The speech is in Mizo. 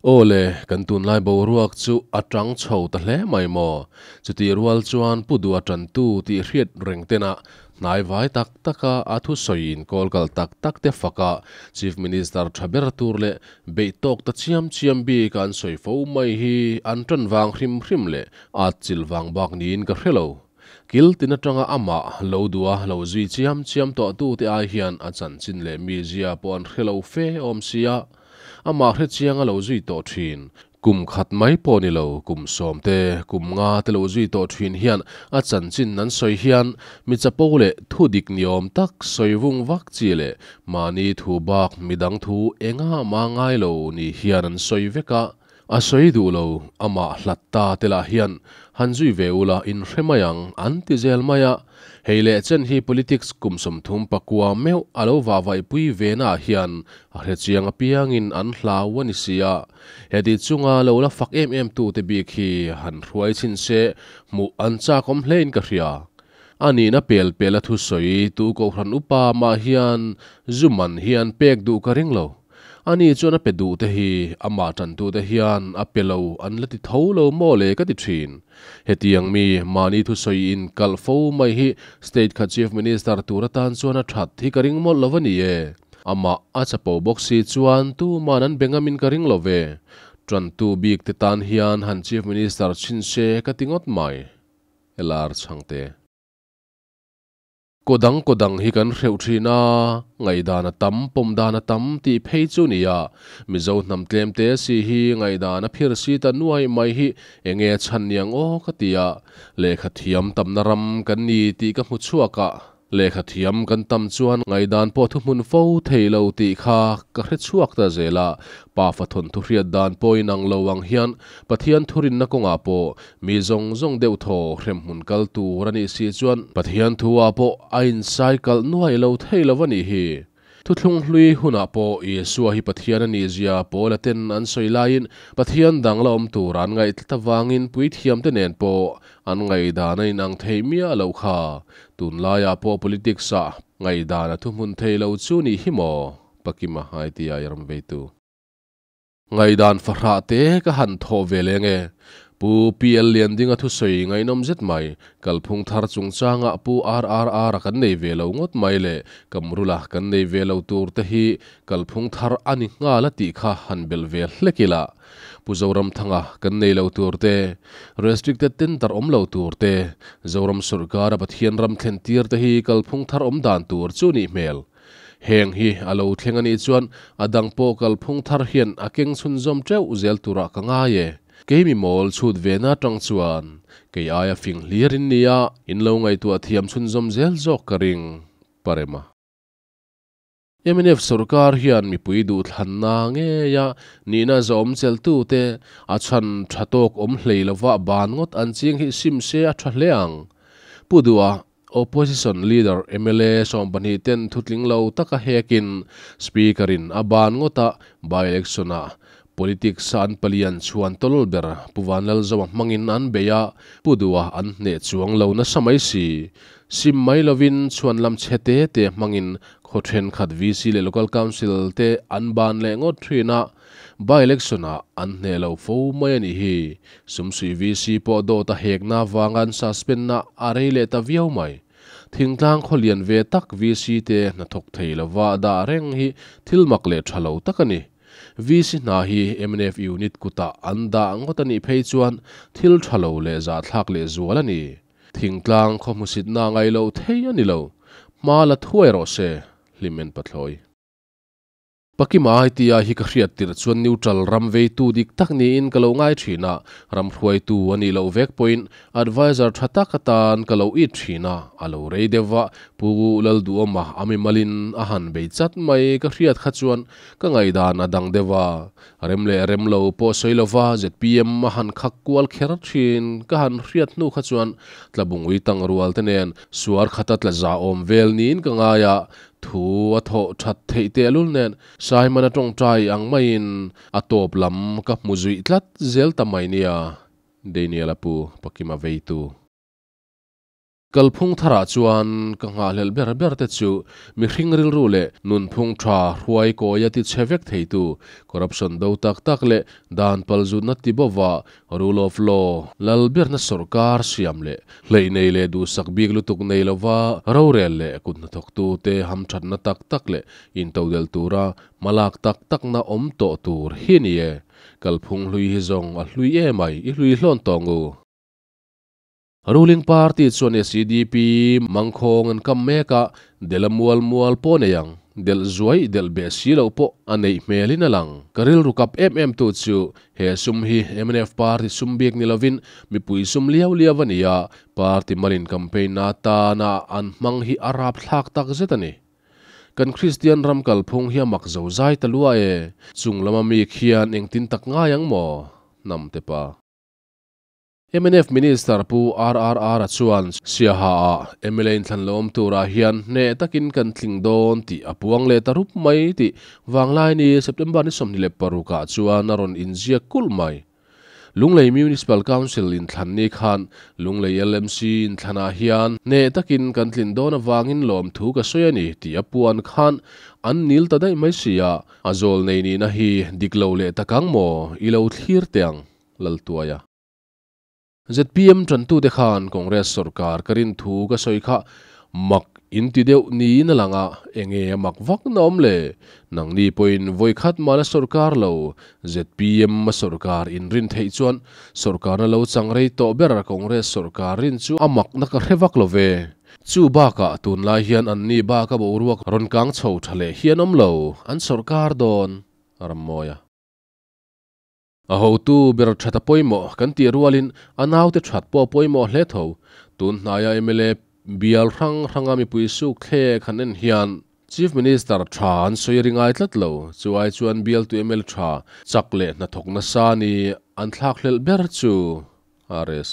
Aw le, kan tunlai boruak chu a tang chho ta hle mai maw? Chutih rual chuan Pu Dua tantu tih hriat reng tena hnai vai tak taka a thusawiin kawl kal tak tak te faka Chief Minister tha ber tur leh beih tawk ta chiam chiam bik an sawi fo mai hi an tan vang hrim hrim leh at chilh vang bak niin ka hre lo. Kil tin atanga amah lo duha lo zui chiam chiam tawh tute ai hian a chanchin leh mizia pawh an hre lo fe awm sia. Amah hrechiang a lo zui tawh thin. Kum khat mai pawh ni lo, kum sawm te, kum nga te lo zui tawh thin hian a chanchin an sawi hian mi chapo leh thu dik ni awm tak sawi vung vak chi leh mahni thu bak midang thu enga mah ngai lo ni hian an sawi vek a. A sawi duh lo, amah hlat ta te lah hian han zui ve ula in hre mai ang an ti zel mai a. Hei leh chen hi politics kum 34 meuh a lo vahvaihpui ve naah hian a hrechiang apiangin an hlau a ni si a. Heti chunga lo la fak em em tute bik hi han hruai chhin se hmuh an chakawm hlein ka hria. A nihna pel pel a thusawi tu Kohhran upa mah hian zu man hi an pek duh ka ring lo. Ani chuan a pe duh te hi amah tantute hian a pe lo an la ti tho lo maw le ka ti thin. Hetiang mi mahni thusawi in kalh fo mai hi state kha Chief Minister tur atan chuan a that hi ka ring mawlh lo a ni e. Amah a chapo bawk si chuan tuman an be ngamin ka ring lo ve. Tantu bik te tan hian han Chief Minister chhin se ka ti ngawt mai. LR Chhangte. Kaw dang kaw dang hi kan hreuh thin a, ngaihdan a tam, pawm dan a tam tih phei chu nia. Mizo hnam tlem te si hi ngaihdan a phir si ta nuai mai hi enge a chhan niang aw ka ti a, lehkha thiam tamna ram kan ni tih ka hmu chhuak a. Lehkha thiam kan tam chuan ngaihdan pawh thuhmun fo thei lo tih kha ka hre chhuak ta zel a, Pafa thawnthu hriat dan pawh inang lo ang hian Pathian thurinna kawngah pawh mi zawng zawng deuh thaw hremhmun kal tur a nih si chuan Pathian thu-ah pawh a insai kalh nuai lo thei lo a nih hi. Thuthlung hlui hunah pawh Isua hi Pathian a nih zia Paula ten an sawi laiin Pathian dang la awm tur an ngaih tlat avangin puithiamte nen pawh an ngaihdan a inang thei miah loh kha. Tunlaiah pawh politics-ah ngaihdan a thuhmun thei lo chu nih hi maw? Pakima ITI ram veitu. Ngaihdan fahrah te ka han thawh ve leng e. Pu PL Liandinga thusawi ngaihnawm zet mai, kalphung thar chungchangah Pu RRR a kan nei ve lo ngawt mai leh Kamrula kan nei ve lo tur te hi kalphung thar a ni nghal a tih kha han belh ve hlek ila. Pu Zoramthanga kan nei lo tur te, Restricted tender awm lo tur te, Zoram sawrkara Pathian ram thlen tir te hi kalphung thar awm dan tur chu nih hmel. Heng hi a lo thleng a nih chuan a dang pawh kalphung thar hian a keng chhunzawm teuh zel turah ka ngai e. Kei mi mawl chhut ve na tang chuan kei aia fing hlir in nia, in lo ngaihtuah thiam chhunzawm zel zawk ka ring, Parema. Mnf sorkar hian mipui duhthlanna ngeia nihna zawm cheltute a chhan tha tawk awm hlei lova ban ngawt an ching hi sim se a tha hle ang. Pu Duha Opposition Leader mla 20 ten thutling lo taka hekin Speaker in a ban ngawta by-election ah politics a an palian chhuan tawlh ber Pu Vanlalzawma hmangin an bei a, Pu Duha an hneh chuang lo nasa mai si. Sim mai lovin chhuan lam chhe te te hmangin khaw thenkhat VC leh Local Council te an ban leh ngawt thin a, By-election ah an hneh lo fo mai a nih hi. Sumsuih VC pawh dawt a hekna avanga an suspend na a rei leh ta viau mai. Thingtlang khaw lian ve tak VC te hnathawk thei lova dah reng hi thil mak leh tha lo tak a ni. VC hna hi mnf unit kutah an dah ngawt a nih phei chuan thil tha lo leh zahthlak leh zual a ni. Thingtlang khaw hmusitna ngaih loh thei a ni lo. Hma la thuai rawh se, Hlimen Pathlawi. Pakima ITI hi ka hriat tirh chuan neutral ram veitu dik tak niin ka lo ngai thin a, ram hruaitu a nih loh vek pawhin advisor tha tak atan ka lo it thin a, a lo rei deuh va, Pu Lalduhawma a mimalin a han bei chat mai ka hriat kha chuan ka ngaihdan a dang deuh a, rem leh rem lo pawh sawi lova zpm a han khak kual kher thin ka han hriat hnu kha chuan tlabungui tangrual te nen suar khata tla za awm vel niin ka ngai a, Thu a thawh that theih tehlul nen Simon a tawngtai ang maiin a tawp lam ka hmu zuih tlat zel ta mai nia, Daniel a pu Pakima veitu. Kalphung tharah chuan ka nghahhlelh ber ber te chu mihring rilru leh nunphung tha hruai kawia ti chhe vek theitu corruption do tak tak leh dan palzutna ti bova rule of law lal berna sawrkar siam leh hleih nei leh duhsak bik lutuk nei lova rorel leh kut hnathawktu te hamthatna tak tak leh intodelh tura hmalak tak takna awm tawh tur hi a ni e. Kalphung hlui hi zawng a hlui emai i hlui hlawn tawh ngu. Ruling party chuan SEDP mangkhawng an kam mek a, delh a mual mual pawh nei ang, delh zuai delh beh si loh pawh a neih hmelin a lang. Ka rilru kap em em tu chu he sum hi mnf party sum bik ni lovin mipui sum liau liau a ni a, party malin campaign na atana an hmang hi a rapthlak tak zet a ni. Kan Kristian ram kalphung hi a mak zo zai ta lua e, chung lama mi khian engtin tak ngai ang maw? Hnamte pa. Mnf Minister Pu RRR-a chuan Siaha-ah mla inthlan lo awm turah hian hneh takin kan tling dawn tih a puang leh ta rup mai tih vanglai ni September ni 26 ah chuan a rawn inziak kulh mai. Lunglei Municipal Council inthlan ni khan Lunglei LMC inthlanah hian hneh takin kan tlin dawn avangin lawmthu ka sawi a ni tih a puan khan an nil ta daih mai si a, a zawl nei nihna hi dik lo leh tak ang maw i lo thlir teh ang Laltuaia. Zpm tantute khan Congress sorkar ka rin thu ka sawi kha mak in ti deuh niin a lang a, enge a mak vak na awm le? Nangni pawhin vawi khat mahla sorkar lo, zpm a sorkar in rin theih chuan sorkarna lo chang rei tawh ber Congress sorkar rin chu a mak na ka hre vak lo ve. Chu bakah tunlai hian anni baka boruak rawn kang chho tha leh hi an awm lo, an sorkar dawn Rammawia. A hotu ber that a pawimawh kan tih rualin a naute that pawh a pawimawh hle tho. Tun hnaia mla bial hrang hranga mipui suk thlek han en hian Chief Minister tha an sawi a ri ngai tlat lo. Chu ai chuan bialtu mla tha chak leh hnathawk nasa ni an thlak hlelh ber chu RS.